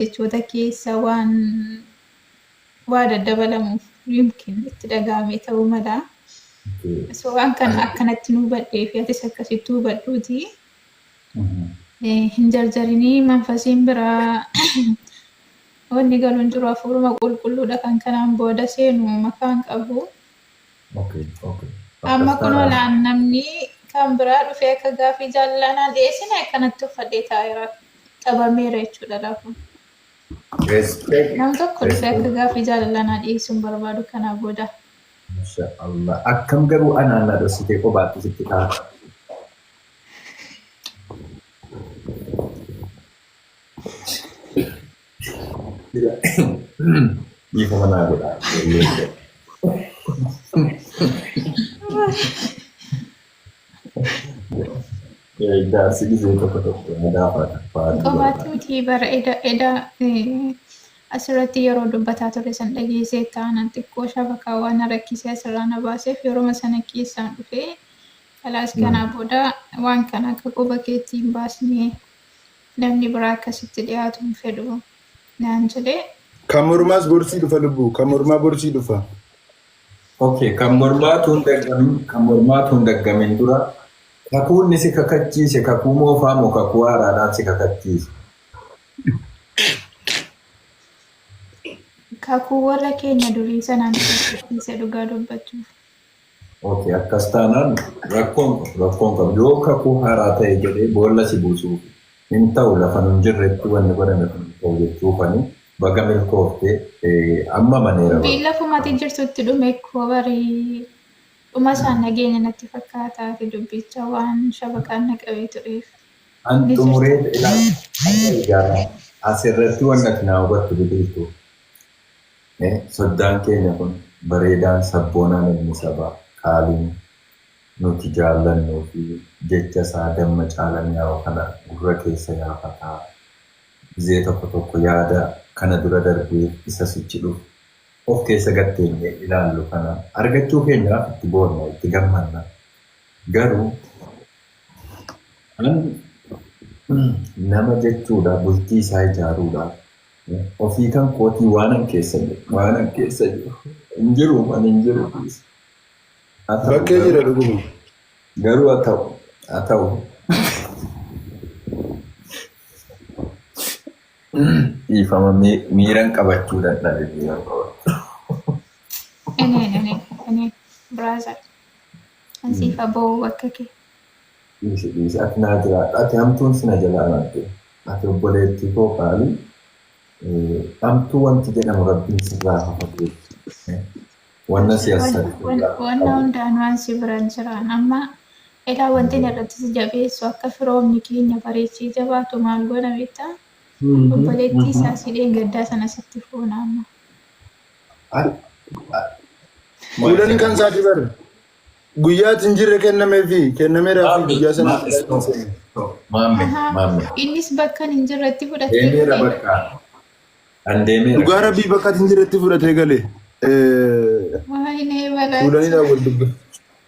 Jechoota keessa waan waa daddabalamuuf yumkin itti dhaga'amee ta'uu mala. So waan kana akkanatti nu hubadhee fi atis akkasitti hubadhuuti. Hin jarjarinii, manfasiin biraa wanni galu hin jiru, hafuuruma qulqulluudha kan kanaan booda seenu makaan qabu. Amma Akkas kun taanaan. olaan namni kan biraa dhufee akka gaafii jaalalaa naan dhiyeessine akkanatti uffadhee taa'eera. Qabameera jechuudha lafa. Respect. Nam tokko dhufee akka Respect. gaafii jaalalaa naa dhiyeessuu hin barbaadu kanaa booda. Masha Allah. Akkam garuu anaan na dhoksitee kophaatti sitti taata? Dhiifama naa godhaa. Ijoollee koo. Jaarsi gizee tokko tokko na gaafata. Fa'aatii Qofaatti barbaada. miti bara eda eda asirratti yeroo dubbataa ture san dhageessee taanaan xiqqoo shabakaa waan na rakkisee asirraa na baaseef yeruma sana keessaan dhufee kalaas kanaa booda waan kana akka quba keetti hin baasne, namni biraa akkasitti dhiyaatu hin fedhu naan jedhee. Kan mormaas borsii dhufa lubbuu. Kan mormaa borsii dhufa. Okay, kan mormaa tuun daggamin, kan mormaa tuun daggamin dura kakuun inni si kakachiise kakuu moofaa moo kakuu haaraadhaan si kakachiise? Kakuu warra keenya durii sanaan kakachiise dhugaa dubbachuuf. Okay, akkas taanaan rakkoon qabu, rakkoon qabu. Yoo kakuu haaraa ta'e jedhee boolla si buusuuf hin ta'u, lafa nun jirretti wanni godhame kun hin ta'u jechuufani. Baga milkoofte, amma amaneera Dubbiin bara. lafumati jirtutti dhume koo barii dhuma isaan nageenya natti fakkaataa fi dubbicha waan shabaqaan na qabee tureef. An Ni xumuree jirta. ilaali akka ijaaraa asirratti wanni ati naa hubattu biqiltuu. Soddaan keenya kun bareedaan sabboonaan ilmi sabaa qaaliin nuti jaallannuu fi jecha isaa damma caala mi'aawu kana gurra keessa yaafataa gizee tokko tokko yaada kana dura darbeef isa sichi dhufu of keessa gad teenyee ilaallu kana argachuu keenyaaf itti boonna, itti gammanna. Garuu an nama jechuudha bultii isaa ijaaruudhaaf Ofii kan kootii waanan keessa jiru waanan keessa jiru hin jiru, ani hin jiru, dhiisi. Haa ta'u Bakkee garuu jira dhuguma. Garuu haa ta'u, haa ta'u, dhiifama, miiran qabachuu dadhabe, miiran qabachuu. Eneen eneen eneen brother. An siif aboo bakka kee. Dhiisi, dhiisi, ati naa jiraadhu, ati hamtuun sina jalaa marge, ati obboleettii koo qaalii, hamtuu wanti jedhamu rabbiin sirraa haa fageessu. Wanna si assaru sirraa haa Wanna qabu. hundaan waan si biran jiraan amma ilaa wanti inni irratti si jabeessu akka firoomni keenya bareechee jabaatu maal goona beektaa? Obboleettii isaa si dheengaddaa sana sitti fuuna amma. Fuulani kan isaati bar. Guyyaa ati hin jirre kennameefi kennameeraa fi Maamme, guyyaa sana maamme, stop, stop. Maamme, Ahaa, maamme. innis bakka hin jirretti fudhatee Deemeera dhufe. bakka. An deemeera. Dhugaa rabbii bakka ati hin jirretti fudhatee gale. Waayinee Fuulaniidhaan balaacha. wal dubba.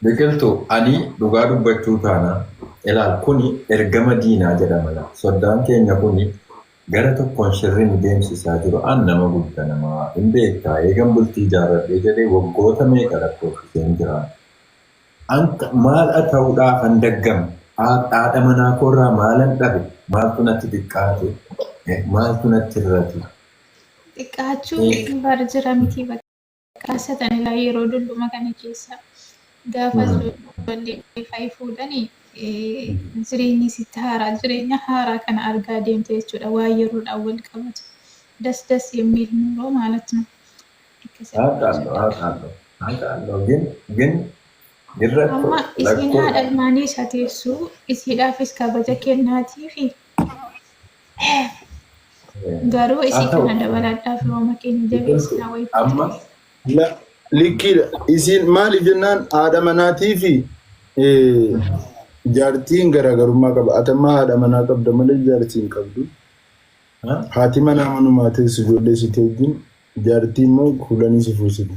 Biqiltuu, ani dhugaa dubbachuu taanaan, ilaal, kuni ergama diinaa jedhama laal. Soddaan keenya kuni gara tokkoon shirri nu deemsisaa jiru, an nama gudda nama hin beektaa, eegan bultii ijaarradhee jedhee waggoota meeqa lakkoofsiseen jira. An maal a ta'uudhaafan daggame? Haadha manaa koorraa maalan dhabe? Maaltu natti xiqqaate? Maaltu natti hir'ate? Xiqqaachuu bar jira miti bakka. Kaasatan ilaa yeroo dulluma kana keessa gaafa ijoollee fa'i fuudhani jireenyi sitti haaraa, jireenya haaraa kana argaa deemte jechuudha, waan yeroodhaan wal qabatu das das የሚል ኑሮ ማለት ነው። አውቃለሁ፣ አውቃለሁ፣ አውቃለሁ። ግን ግን ግን rakkoo Amma isiin rakkoo haadha ilmaanii isa teessu isiidhaafis kabaja kennaatii fi garuu haa isii ta'u kana dabaladhaa firooma keenya jabeessinaa wayii. Amma La likkiidha. Isiin maaliif jennaan haadha manaatii fi jaartiin garaagarummaa qaba. Ati amma haadha manaa qabda malee jaartii hin qabdu. Haati manaa manumaa teessu ijoollee sitti wajjin, jaartii immoo fuulanii si fuusiti.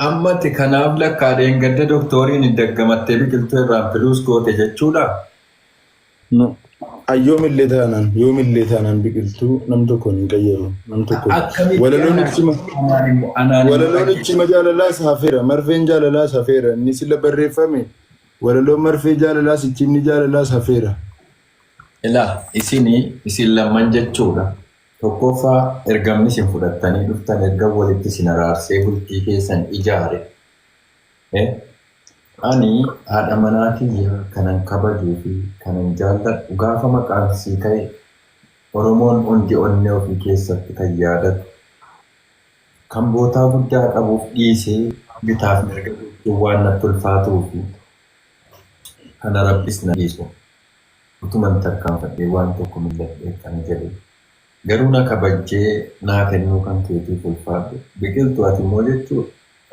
Ammati kanaaf lakkaa dheengadda doktooriin daggamattee biqiltuu irraan piluus goote jechuudha. No. Yoomillee taanaan, yoomillee taanaan biqiltuu nam tokkoon hin qayyaru, nam tokkoon. Akkamitti Walaloon ibsima anaan immoo anaan immoo walaloon ibsima jaalalaas hafeera, marfeen jaalalaas hafeera. Inni sila barreeffame walaloon marfee jaalalaas ichimni jaalalaas hafeera. Ilaa, isinii isin lamman jechuudha. Tokkoffaa, ergamni isin fudhattanii dhuftan erga walitti isin araarsee bultii keessan ijaare. Ani haadha manaa kiyya kanan kabajuu fi kanan jaalladhu gaafa maqaan sii ka'e Oromoon hundi onnee ofii keessatti kan yaadatu, kan bootaa guddaa qabuuf dhiisee bitaaf mirga gochuun waan natti ulfaatuu fi kana Rabbis na dhiisu utuman tarkaanfadhee waan tokko milladhee akkana jedhe garuu na kabajjee naa kennuu kan keetiif ulfaadhu. Biqiltu, ati immoo jechuudha,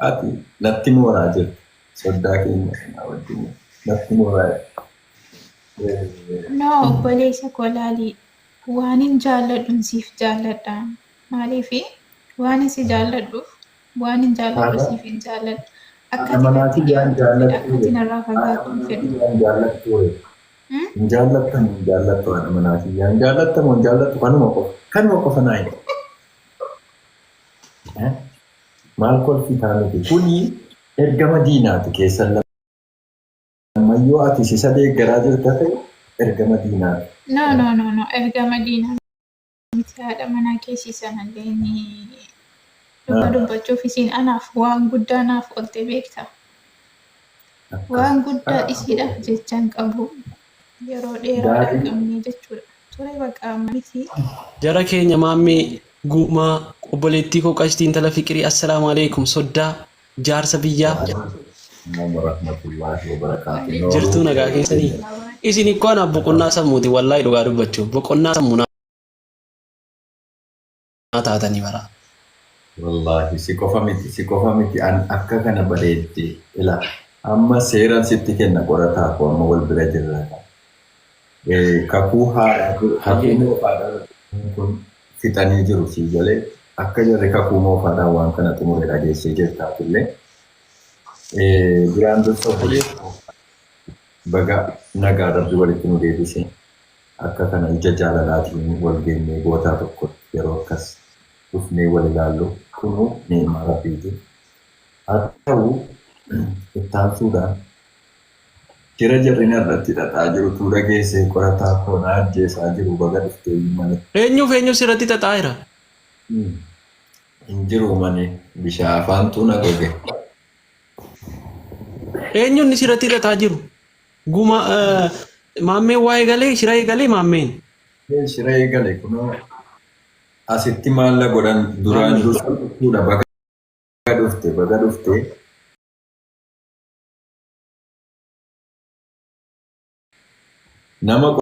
ati natti mooraa jirta. Soddaa keenya kanaa wajjin natti mooraa jirta. No, obboleessa koo, laalii, waanin jaalladhuun siif jaalladha. Maaliifi waanin si jaalladhuuf, waanin jaalladhu siif hin jaalladha. Akka Haadha ati manaa natti kiyyaan dhiyaattu hin fedhu, jaallattuu akka ati narraa fagaattu hin fedhu. Hin jaallattuu? Hmm? Hin jaallattamu, hin jaallattu? Haadha manaa kiyyaa hin jaallattamu, hin jaallattu? Kanuma qofa, kanuma qofa naa himi. Maal kolfitaa miti? Kuni ergama diinaati keessan lammayyoo. Ati isa deeggaraa jirta ta'e, ergama diinaati. No, no, no, no, ergama diinaa miti. Haadha manaa keessi sanallee ni dhuga dubbachuuf isiin anaaf waan guddaa naaf oolte, beekta. Waan guddaa isiidhaaf jechaan qabu, yeroo dheeraa qabnee jechuudha. Ture baqa, amma miti. Jara keenya, maammee guumaa, obboleettii koo qashtii, intala fiqirii, assalaamu alaikum, soddaa jaarsa biyyaa. Warahmatullahi wabarakaatuh. Jirtuu, nagaa keessanii? Isin ikkoo anaaf boqonnaa sammuuti, wallaahi, dhugaa dubbachuuf boqonnaa sammuu naa taatanii bara. Wallaahi si qofa miti, si qofa miti. An akka kana bareedde ila amma seeran sitti kenna, qorataa koo, amma wal bira jirra. Kakuu haadha, kakuu moofaadhaan kun fixanii jiru, sii galee? Akka jarri kakuu moofaadhaan waan kana xumure dhageessee jirtaatillee. Duraan dursa, obboleessa koo, baga nagaa Rabbi walitti nu deebise. Akka kana ija jaalalaatiin wal geenyee gootaa tokkotti yeroo akkas dhufnee wal ilaallu kunuu ni'imaa Rabbiiti. Haa ta'u, ittaansuudhaan jira jarri narratti xaxaa jiru tuu dhageessee, qorataa koo, na ajjeesaa jiru, baga dhuftee malee. Eenyuuf eenyu sirratti xaxaa jira? Hin jiru mane, bishaan afaantuu na goge. Eenyu inni sirratti xaxaa jiru? Guma maammeen waa eegalee, shira eegalee maammeen. Shira eegale, kunoo asitti maalla godhan duraan Maammee. Dursa jechuudha, baga dhufte, baga dhufte. Nama